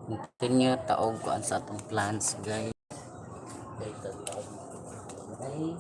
Continue ta og kuan sa atong plants, guys. Dito taog ay.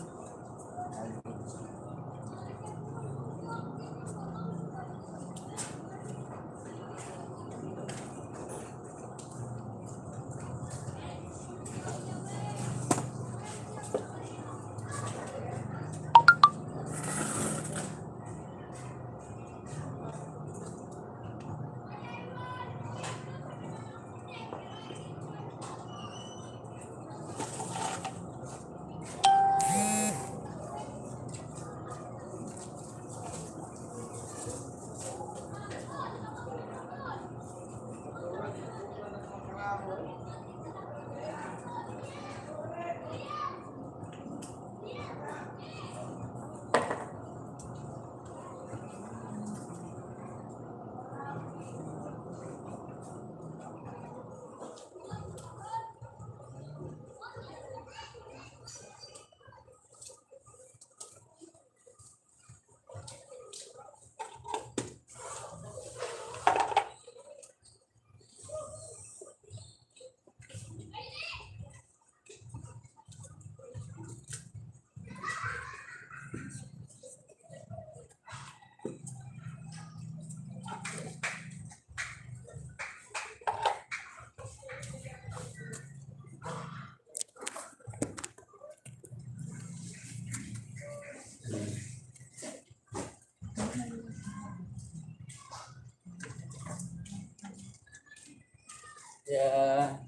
Yeah.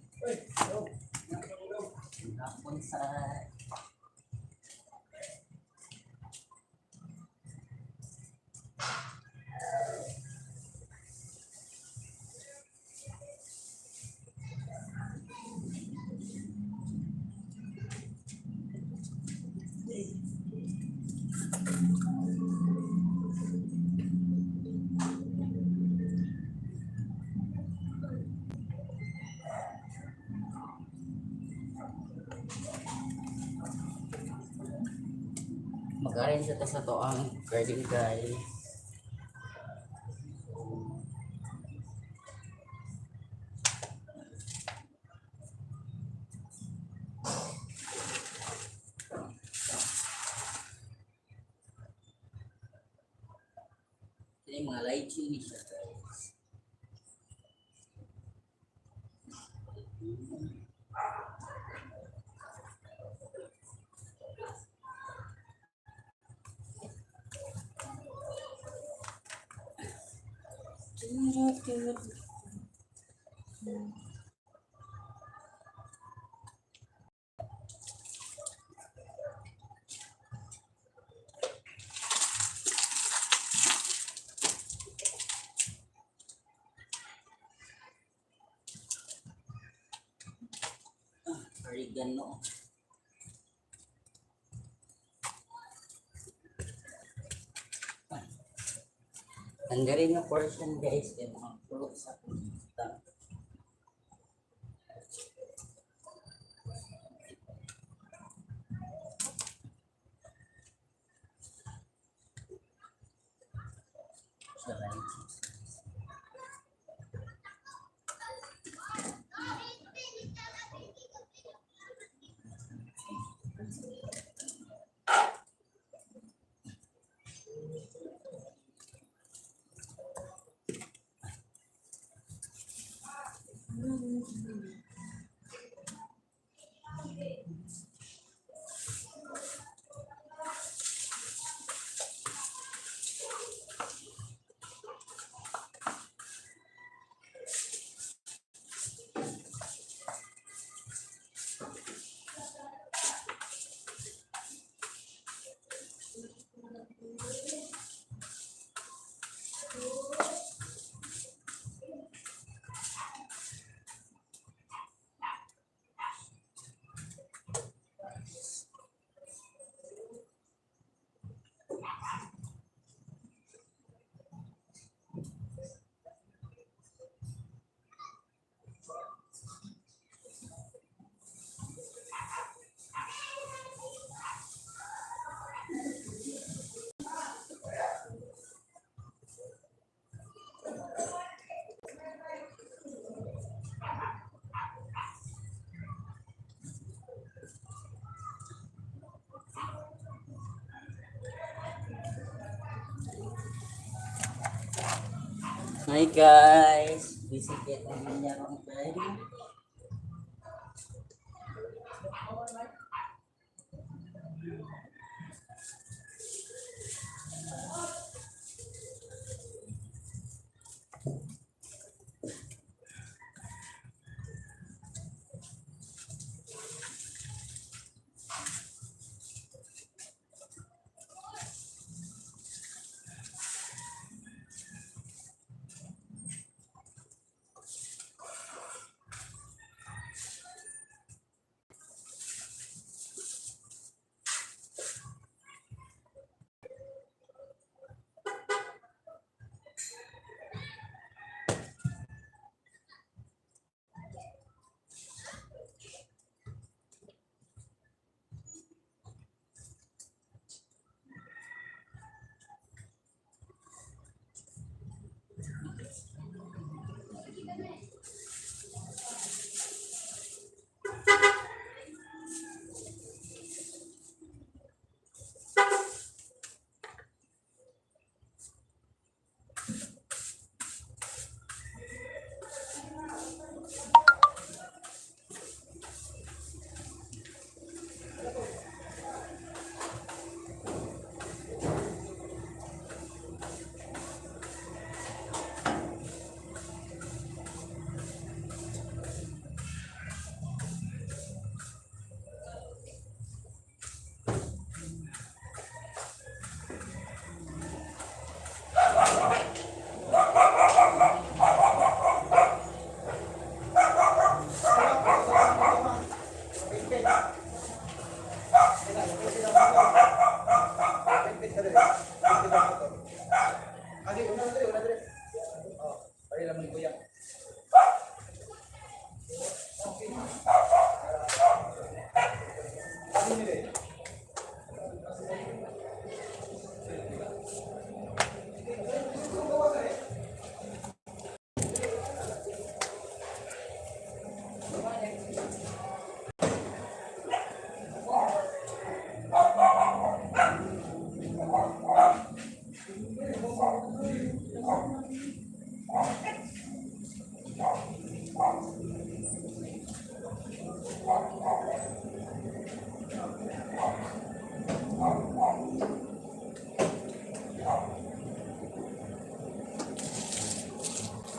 Hapon sa mag-arrange sa ta sa atoang garden, guys. So, kini mga lychee ni siya, guys. Oregano. Nandiri nga portion, guys, kay mga fruit sa punta. Sa lychee. Hi guys! Busy kaya itong linya ron, guys. Adi, una na diri, una diri. Oh, pari lang ni kuya. Okay. Adi ni diri.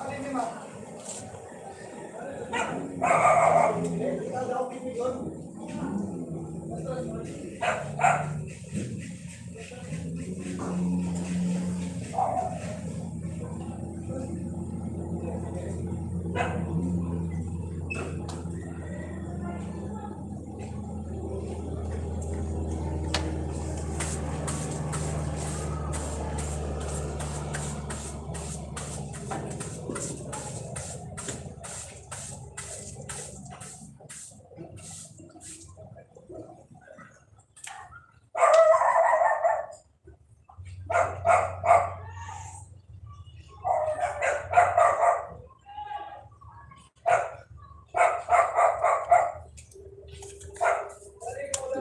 Adi ni ma.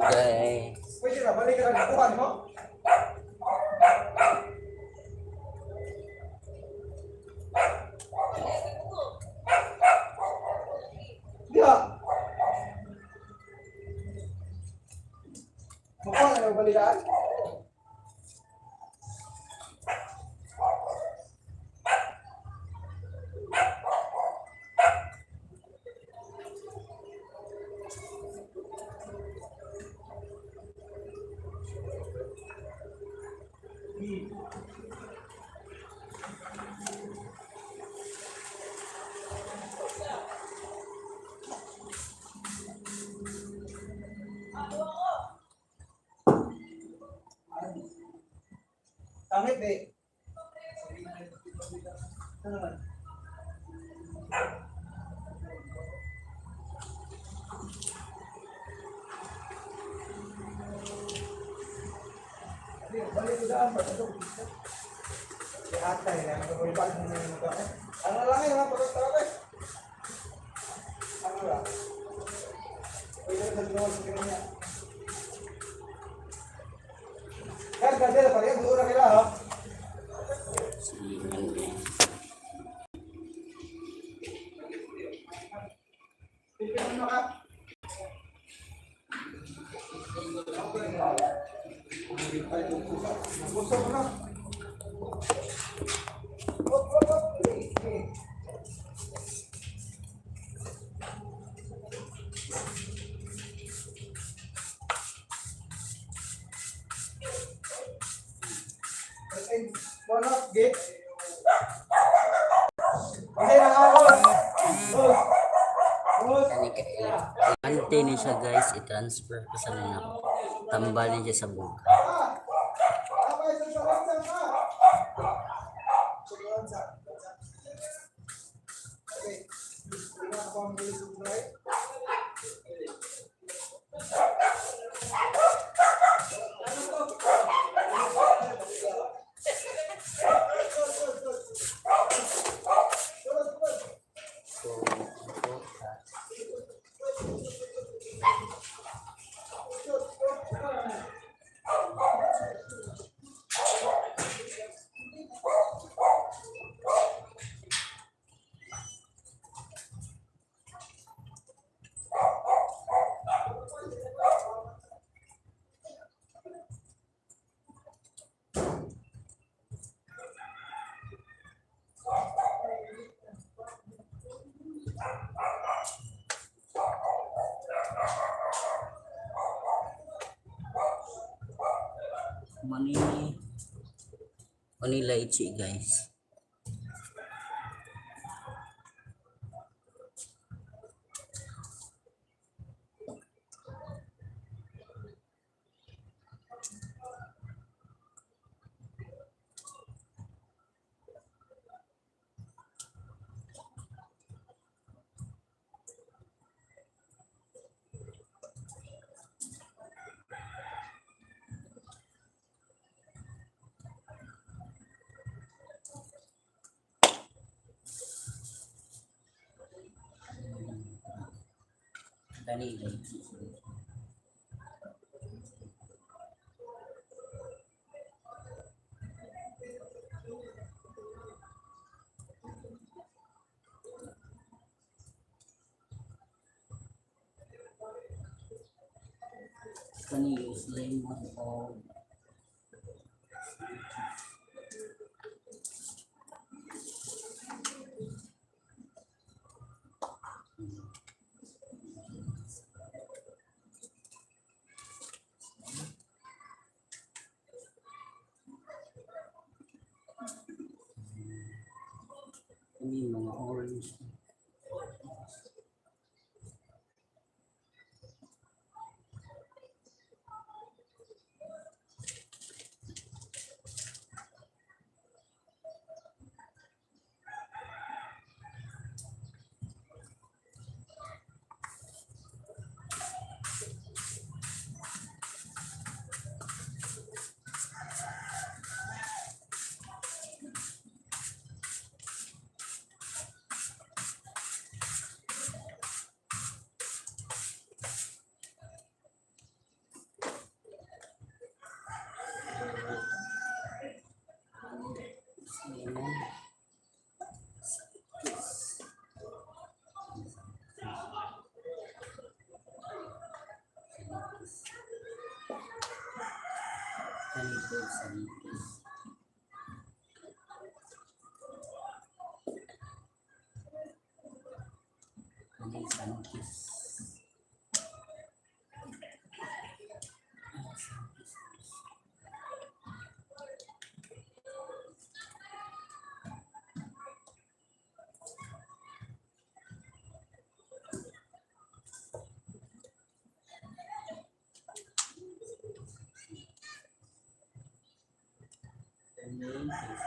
Guys. Pwede ra balik ka na kuha mo. Diha. Makuha na yung balikaan? Pangit eh. Ano naman? Balik ko daan pa ito. Atay na ang pa mo na yung ka. Ano lang eh, mga pagkatao eh. Ano lang? Pwede na sa ginawa sa kanya. Kaya kasi pa rin, buo na kila ha. Silingan guys. Pipin mo ka. Busog na. Op, op, op. Ay, wala, gate. Okay na ako. Boss. Boss. Kani kay ante ni siya, guys, i-transfer ko sa nila. Tambal ni siya sa buka. Ah! Abay, sa sa sa sa. Sa sa. Okay. Hindi na ako ang bilis ng drive. So, buka. Money. Money lychee, guys. Kani lychee. Kani use lemon o kani mga orange. Lemon. Yes. Kani po sa nipis. Kani sa nipis. Ah, sa nipis. Kani sa nipis.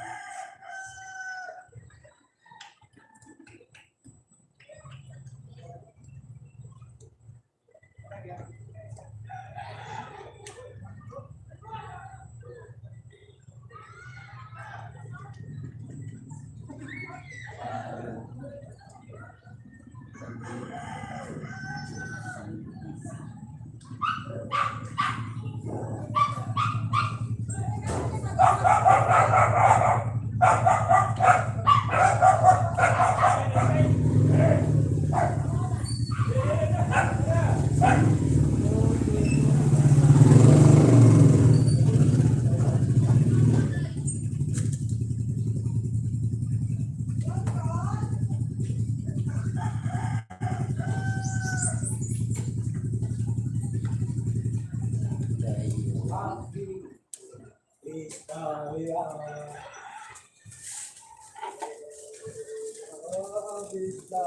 Dayon. Sa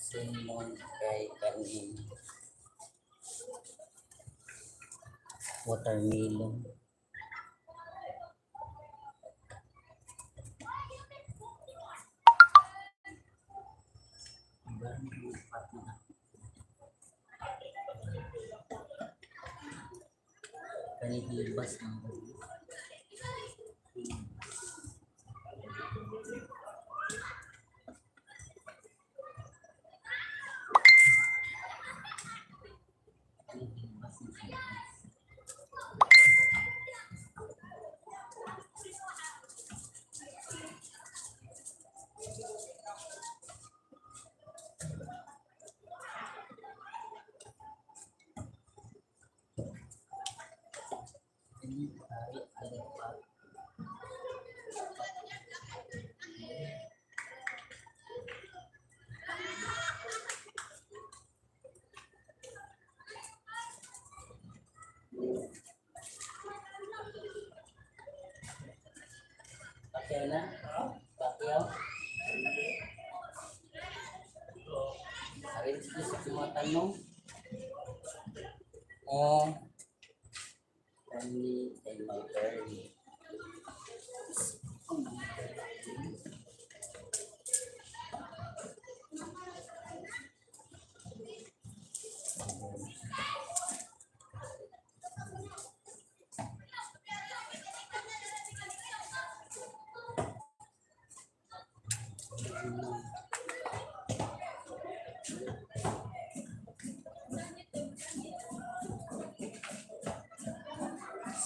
Simon kay kaning watermelon. Kani hibas ang kani hibas ang hibas. Kani ay alipat. Pakyaw na? Pakyaw? Arrange ko sa mga tanong. O, kani ay mulberry.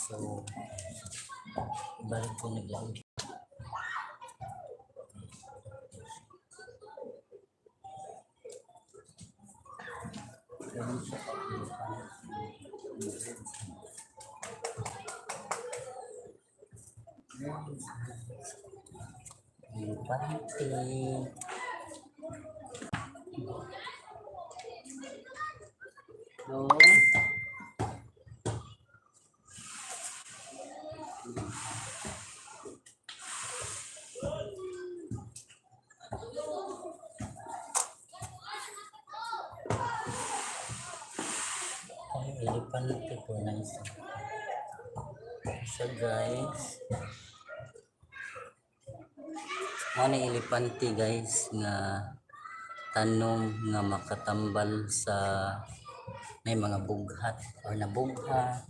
So, balik ko naglaog. Ganun siya pag-ipan. Elepante. No? Ay, elepante po na isa. So guys, mo ni elepante guys nga tanom nga makatambal sa may mga bughat or nabugha.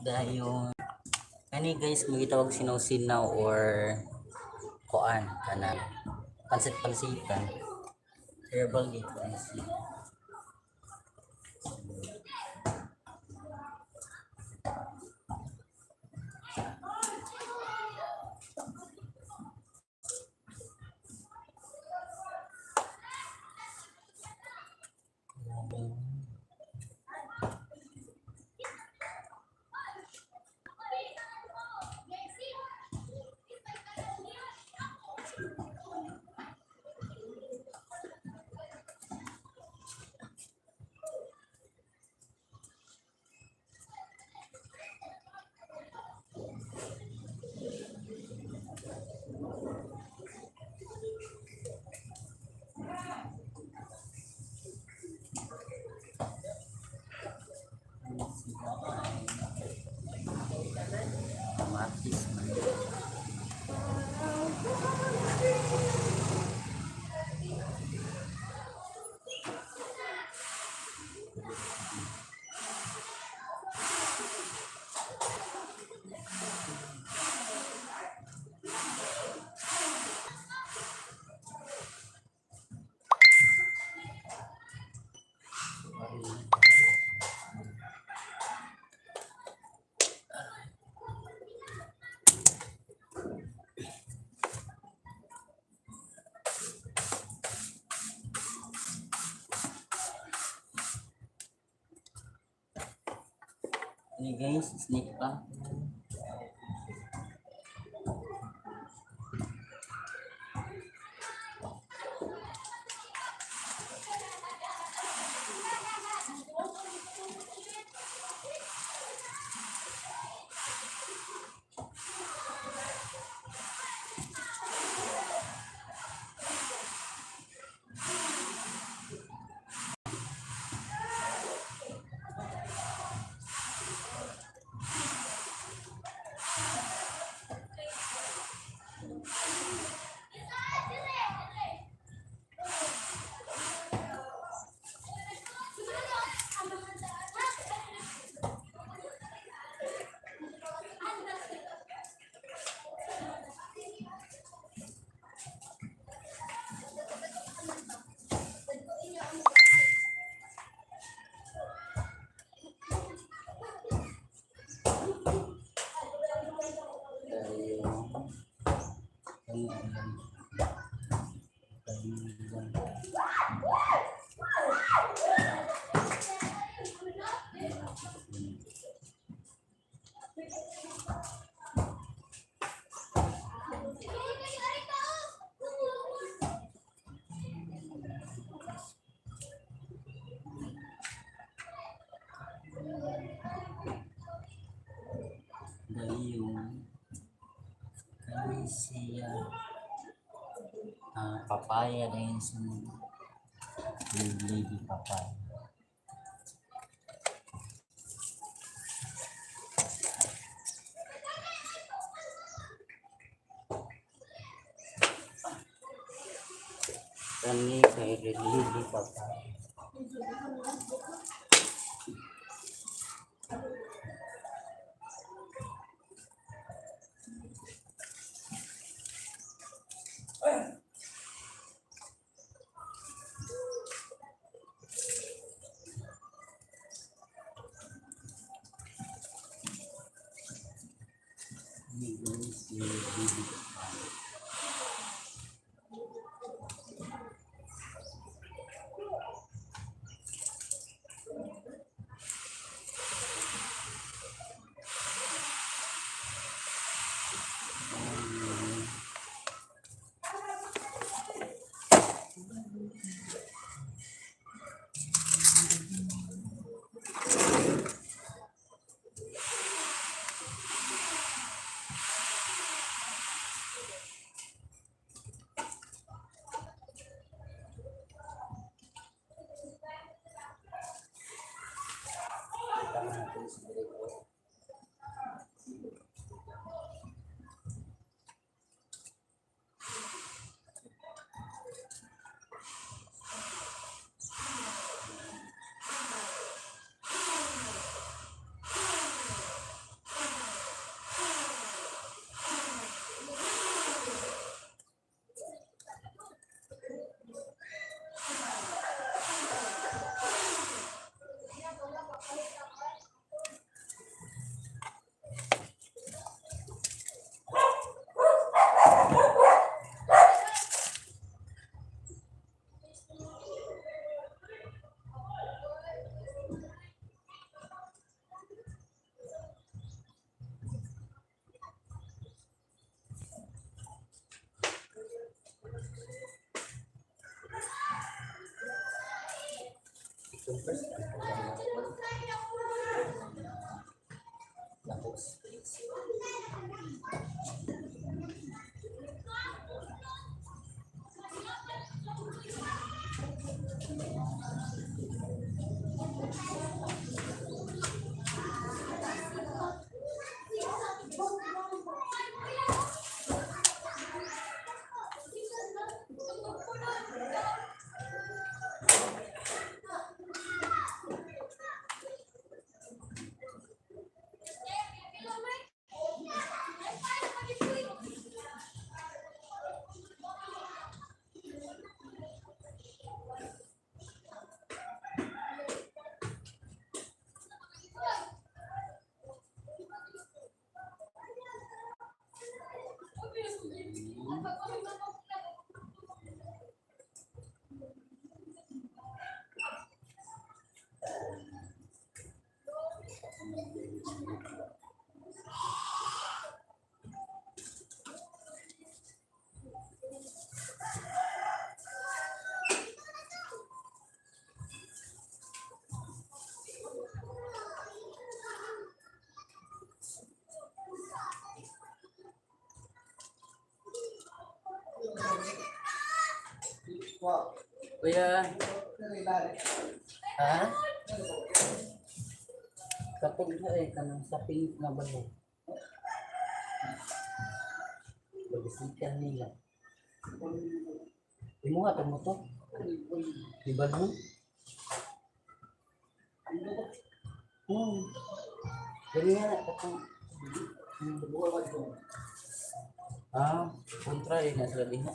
Dayon. Kani guys, magitawag sinaw-sinaw or kuan kanang pansit-pansitan. Herbal gate pansit. Kamatis man. Ini guys, snake pa. Dayon. Ayan. Ayan. Dayon. Kani siya papaya din sa lady papaya. Kani kay lady papaya. Ni guys, lady papaya. Itong first Tapos. Wow. Kuya, Ano ilari? ha? Kapag na eh, kanang sa pink na balon. Babisikan nila. Imuha to mo to. Di ba mo? Dali nga na katong. Ah, kontra rin na sila diha.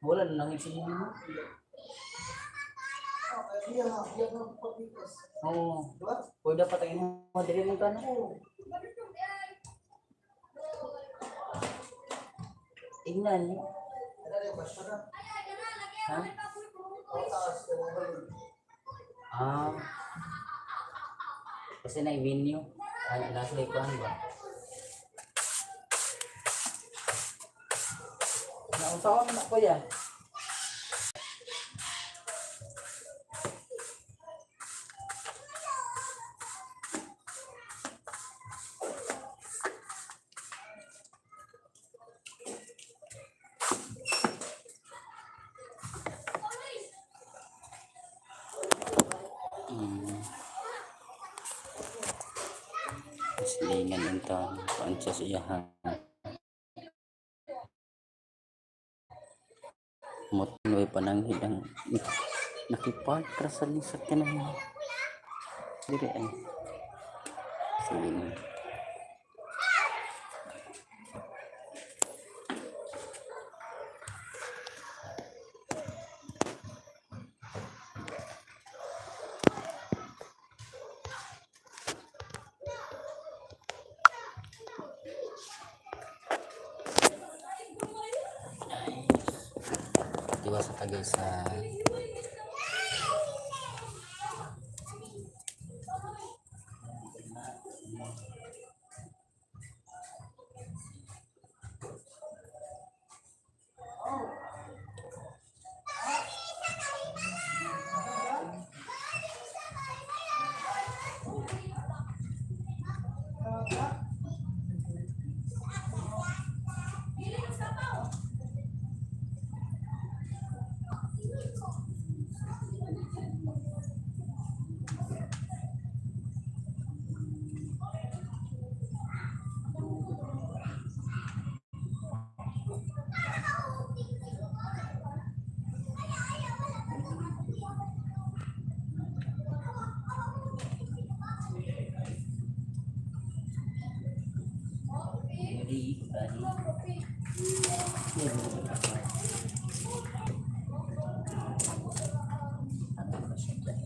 Wala na nangit sa mo. Oo. Pwede dapat ang imuha dili mo tanong. Tingnan niyo. Ha? Ah. Kasi na i-menu. Ay, nasa ikuan ba? Nausawa mo na kuya. Silingan ang taon. Kuan siya sa iyahan. Mutnoy pananghid ang nakipark ra sa lisod ka na. Diri ay. Silingan. Diwa sa tagay sa Diri, bali. Ano ba siya?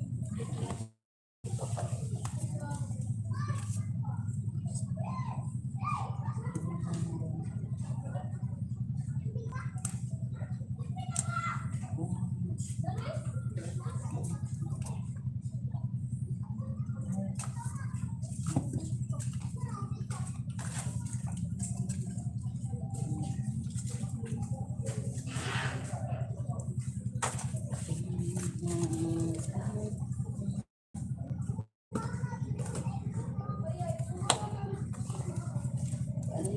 Na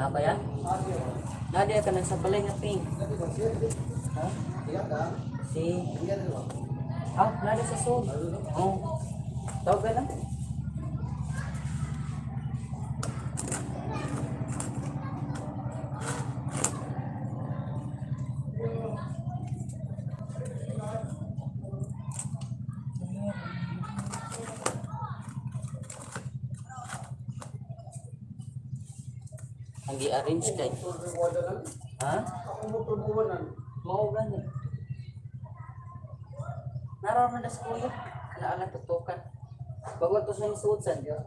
ba yan? Nadia ka nang sa balay nga ping. Ha? Si. Ah, nada sa sud. Oh. Tawag ka lang. Ang gi-arrange kay. Ha? Mao gani. Naraman na sa kuya. Kanaalang tutukan. Bago to sa nisuod. Dayon.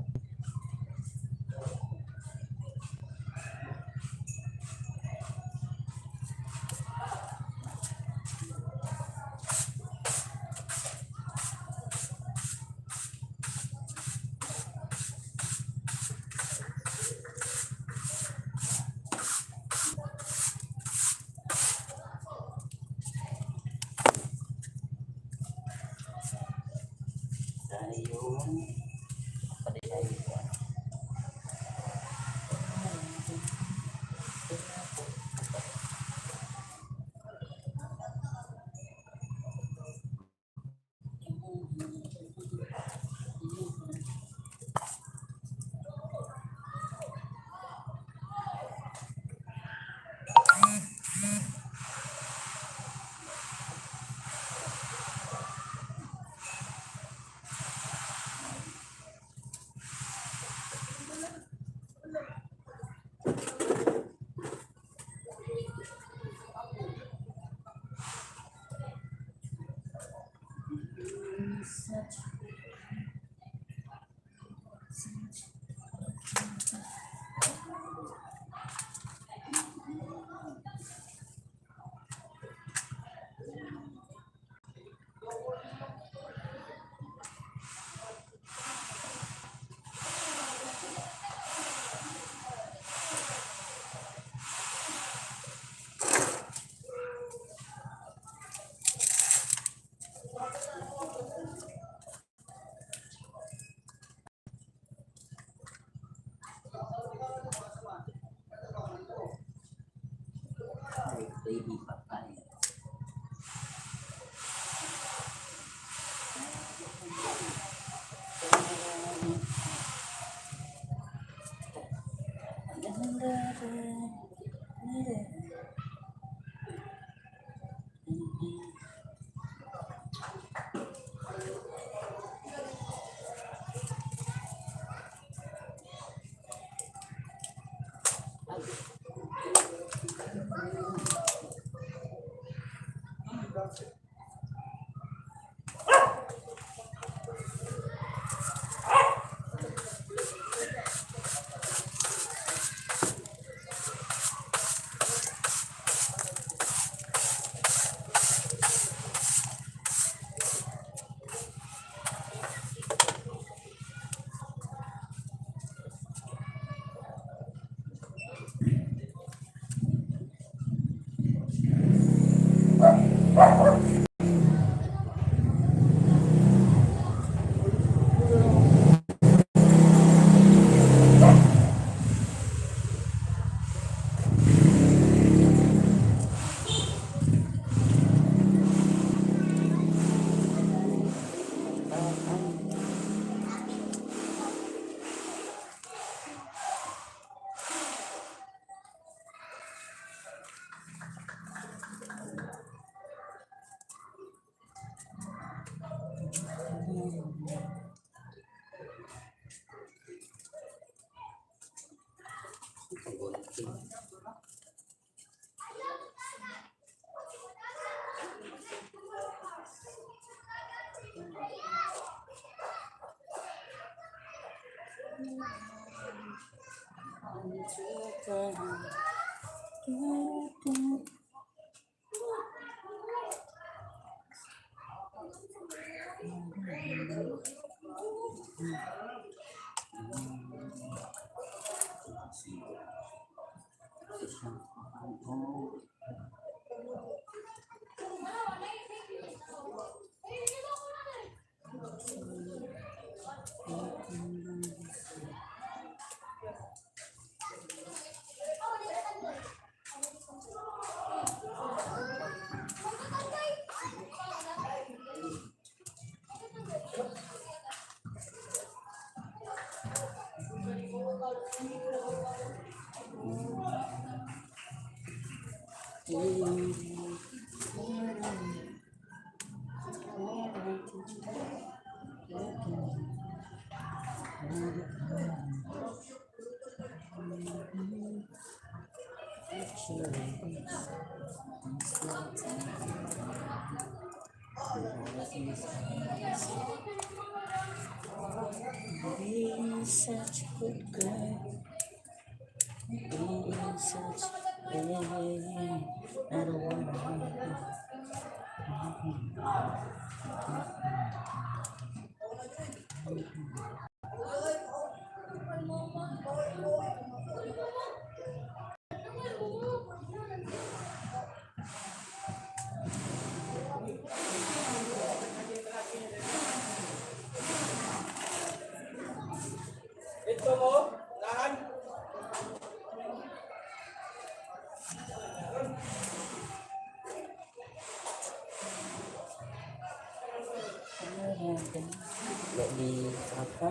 Padiday. Baby papaya. Gunting. Oh. Being such a good girl, being such a, I don't wanna hurt you. Ito mo, lahan. Lagi apa?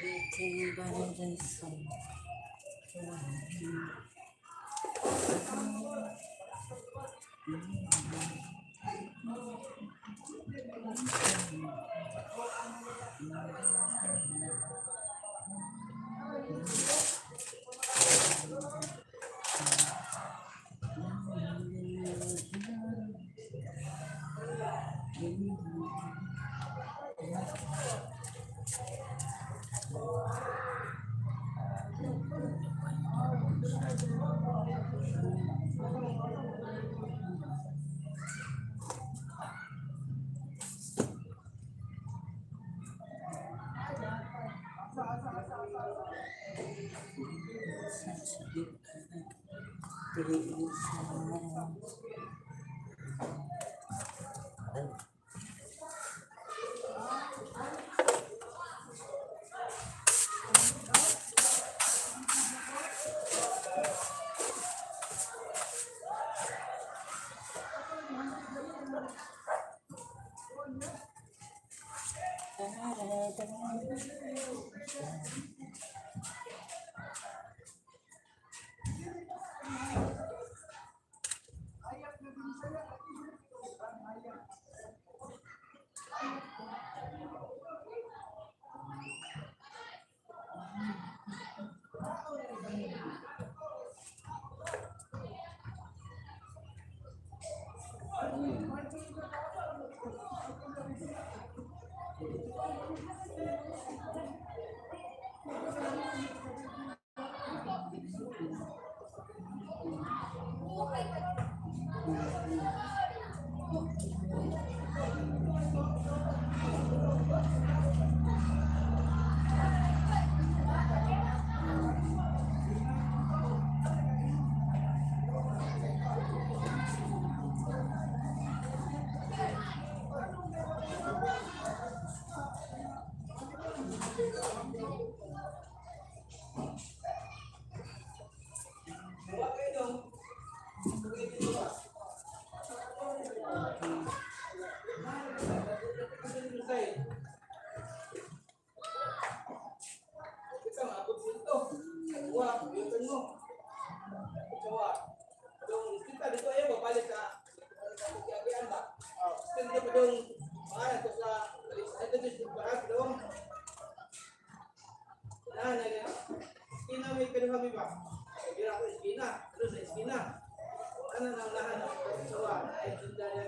Waiting by the sun. Such a good girl. Ikaw, abot dito. Wa, yun mo. Wa. Dong kita dito ay babalik sa sa ba. Oh, dito pa dong pangalan ko sa ito dito para dong. Na na na. Iskina may kami ba? Gira ko iskina, terus sa iskina. Ano nang lahan sa wa, ay tinda niya.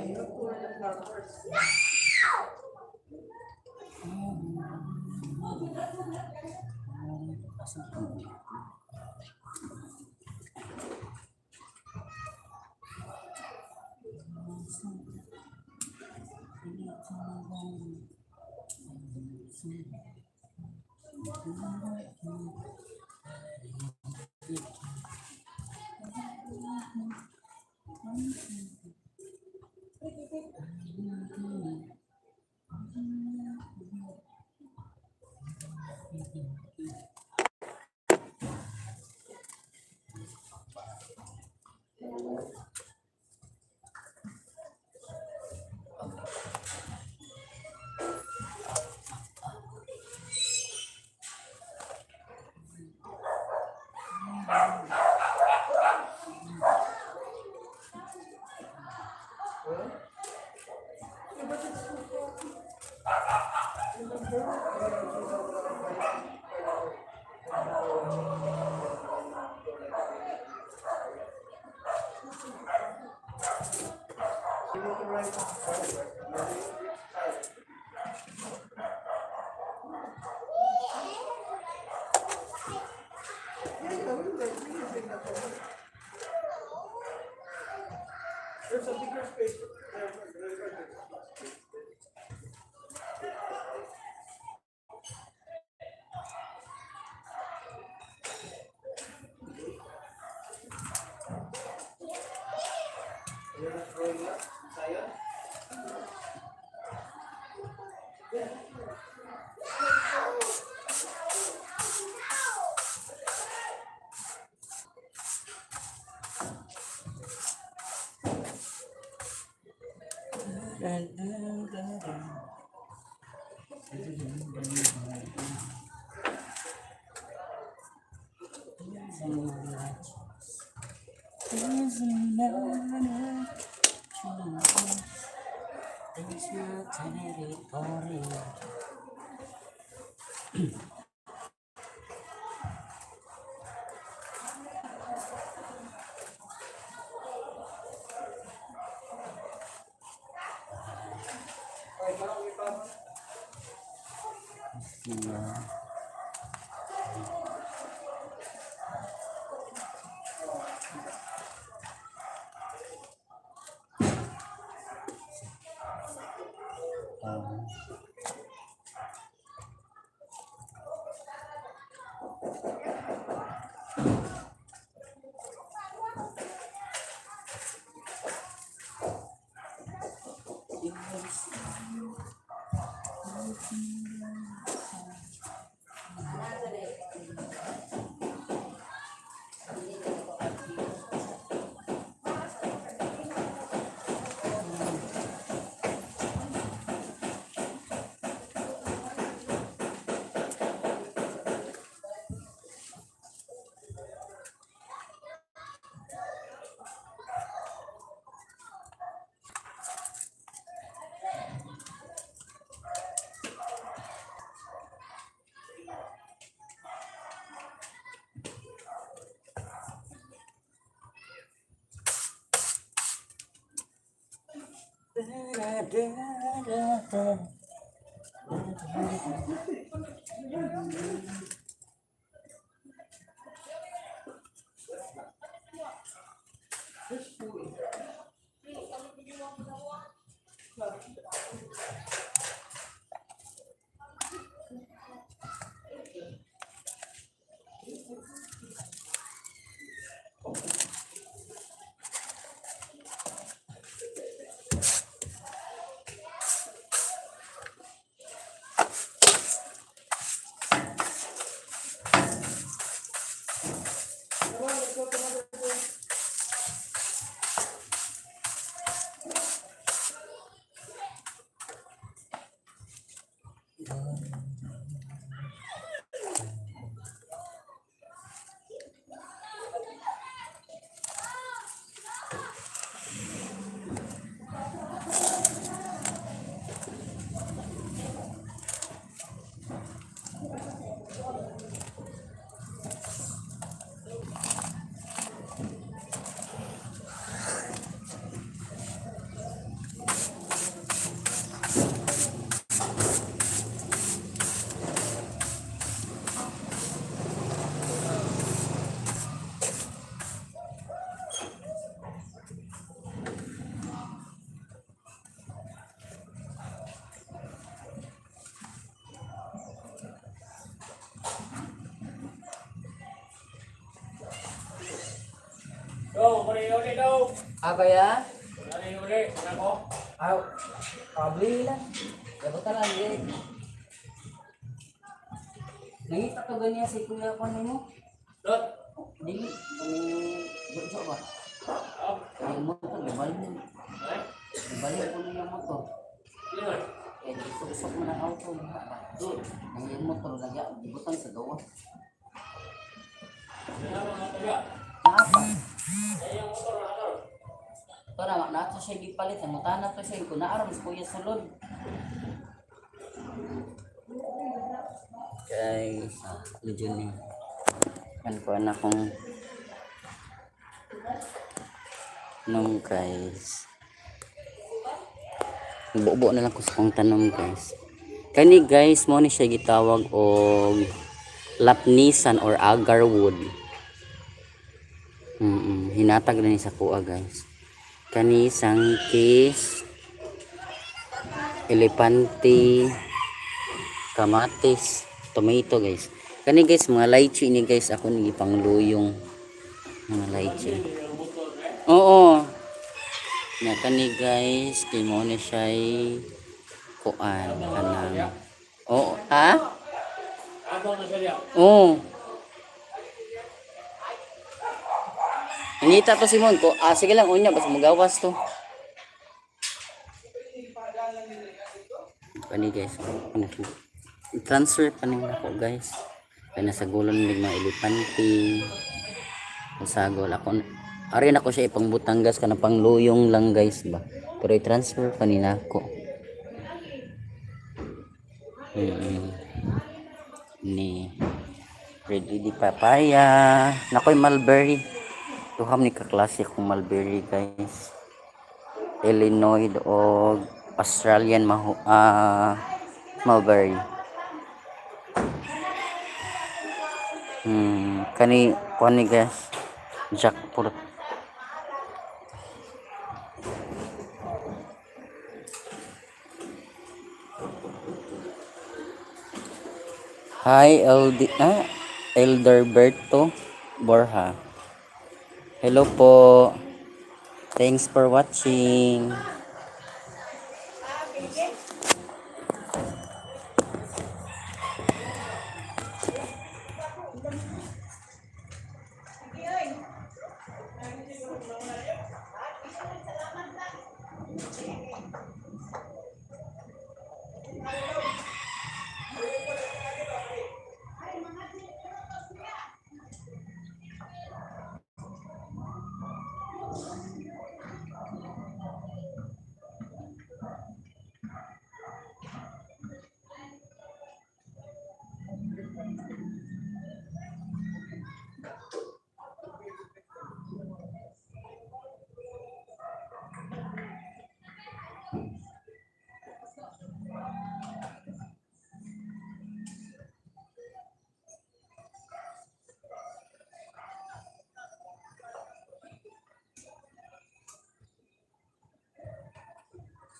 You have to rent a car first. Asa ka? Huh? Yeah, but it's too far. Remember? You need to rent a car, right? You need to reach 5. Yeah, we will bring that over. There's a bigger space there for the space. You're not growing up, Zion? There's no territory. Okay, parang may pa. Yeah. There's food in there. Come on, let's go to another room. Ah, kaya? Ah, kabli lang. Dapat lang, eh. Nangita ko ganyan si kuya ko nimo. Dili, kami bunso ba? Ang motor, gibalik. Gibalik ko niya motor. Eh, usok-usok mo ng auto. Ang iyong motor, lagi, gibutan sa gawa. Naapa. Ito na, nato siya gipalit. Ang mutana to siya. Kung naaram, sa kuya sulod. Guys, medyo ni. Kan ko na kung nung guys. Bubo na lang ko sa kong tanom, guys. Kani guys, mo ni siya gitawag og lapnisan or agarwood. Hinatag na ni sa kuha, guys. Kani sangkis, elepante, kamatis, tomato, guys. Kani guys, mga lychee ni guys, ako ni ipangluyong mga lychee. Oo. Na kani guys, kay mo ni siya kuan kanang. Oo, ha? Oo. Nangita to si Mon ko. Ah, sige lang unya basta magawas to. Kani guys, ano to? I-transfer pa ning ako, guys. Kaya nasa gulon mig mga elepante. Sagol ako. Ari na ko siya ipangbutang gas kana pangluyong lang, guys, ba. Pero i-transfer pa ni nako. Ni Red Lady papaya. Nakoy mulberry. Duham ni kaklase kong mulberry, guys. Illinois o Australian maho mulberry. Kani kuan ni guys. Jackfruit. Hi, LD, Elderberto Borja. Hello po. Thanks for watching.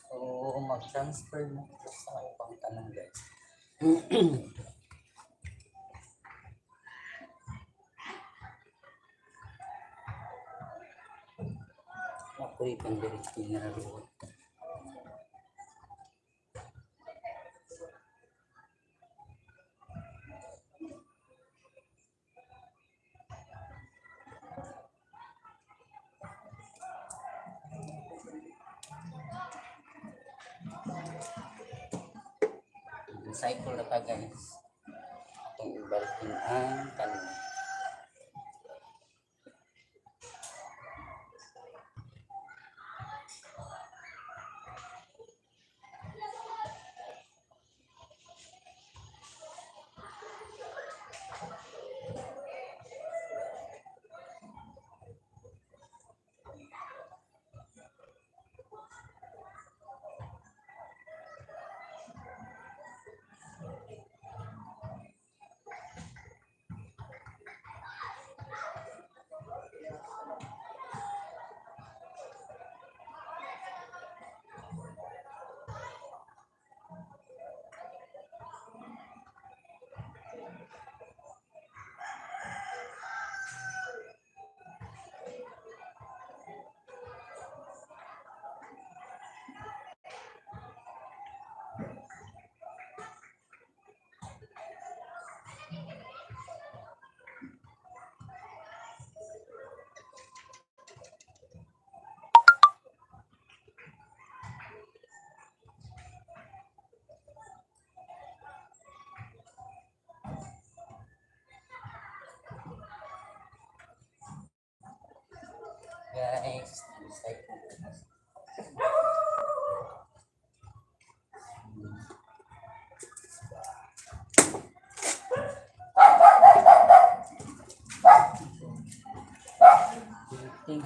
So, mag-transfer na ko sa ibang tanong, guys. Ako'y pandiretso na road. Cycle na ta, guys. Atong ibalhin ang tanong. Next, recycle. Ting.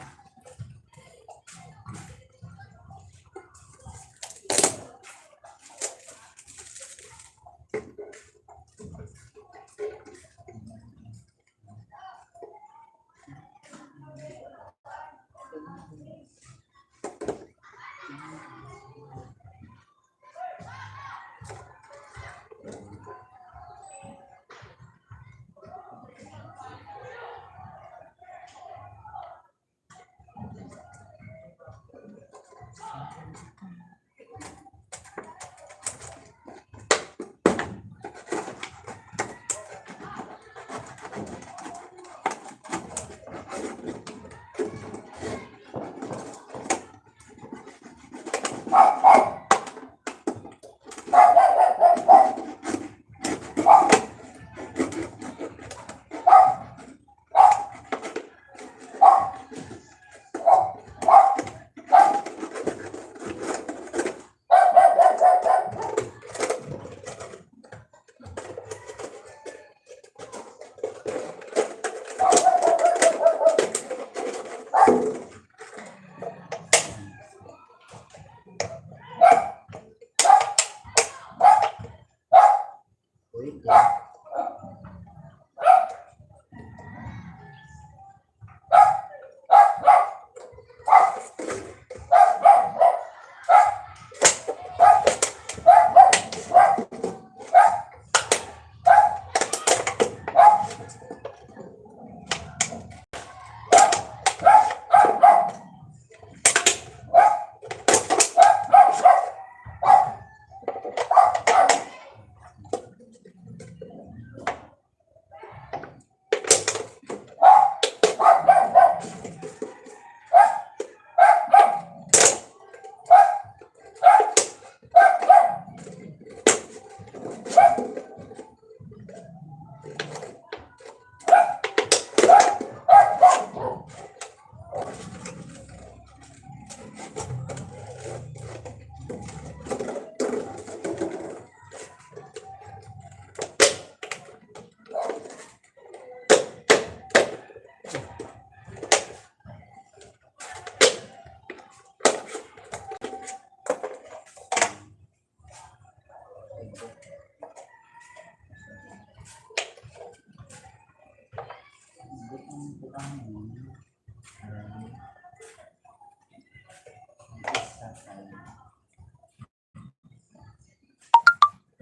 Wait lang.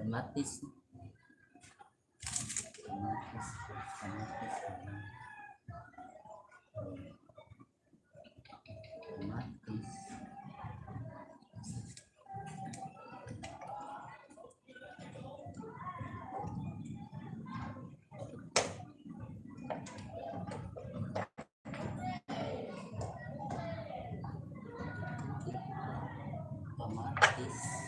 Kamatis. Kamatis. Kamatis. Kamatis. Kamatis.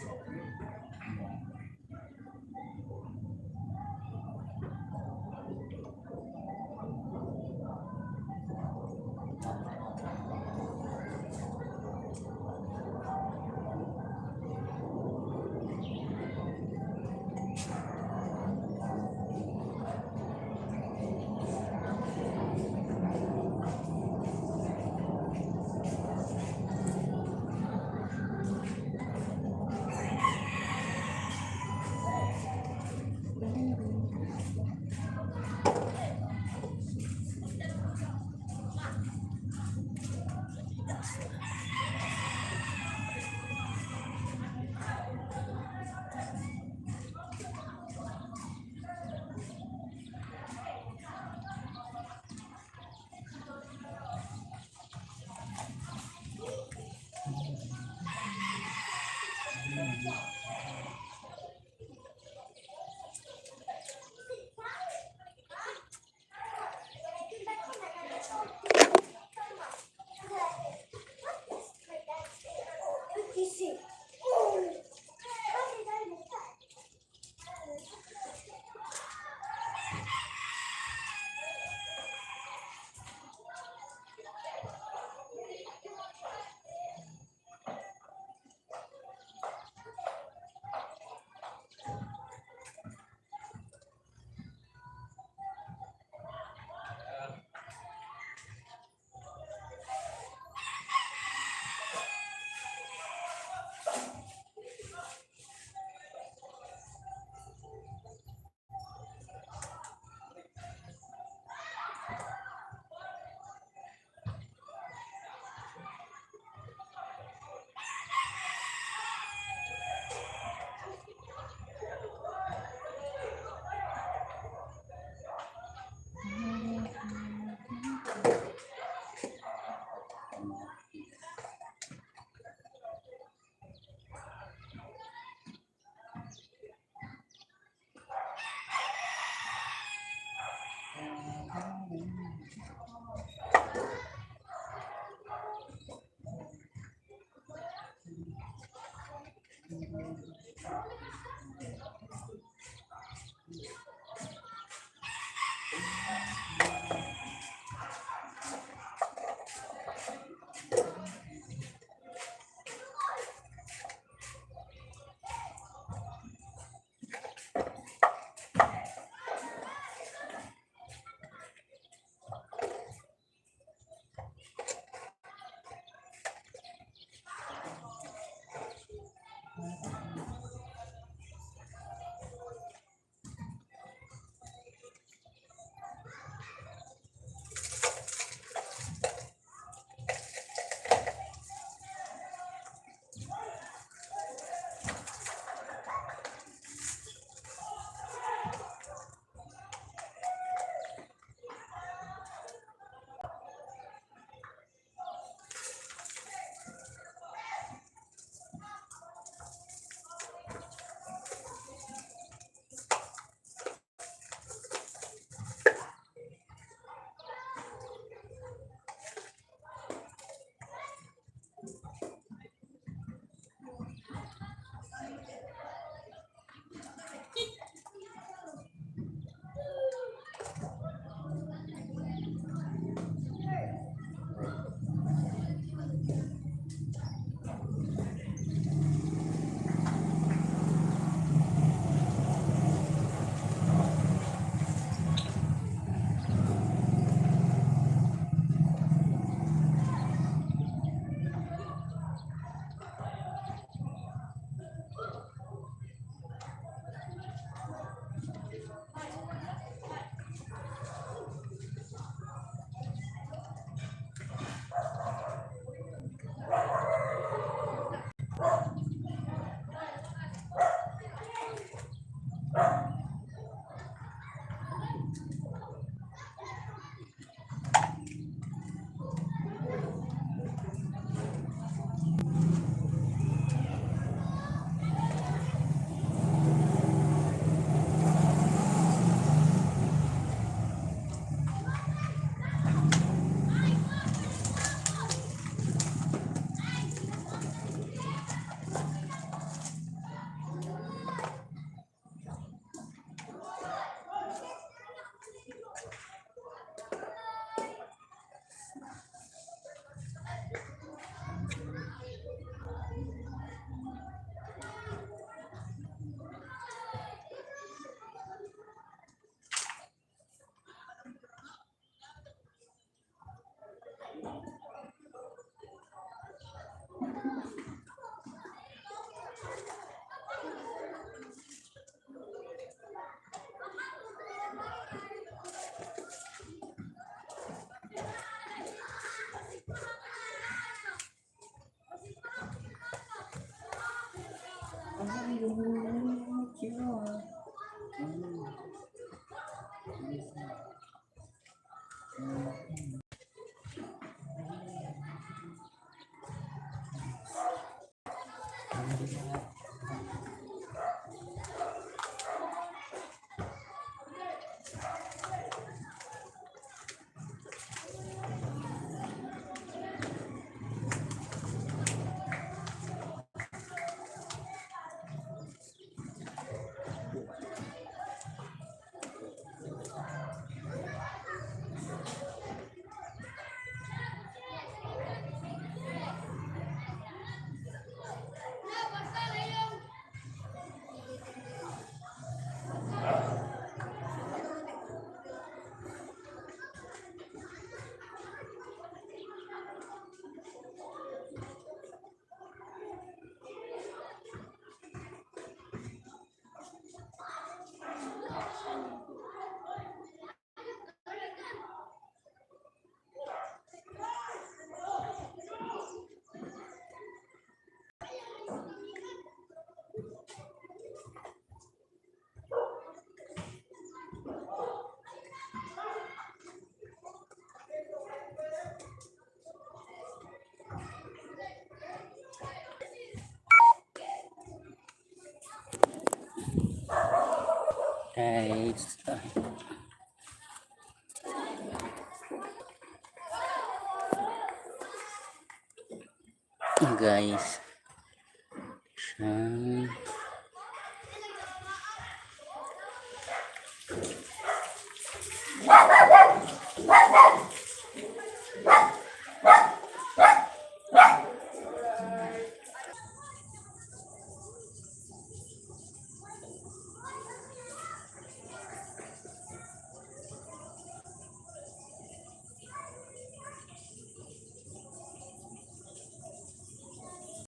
You. Guys. Guys. Siya.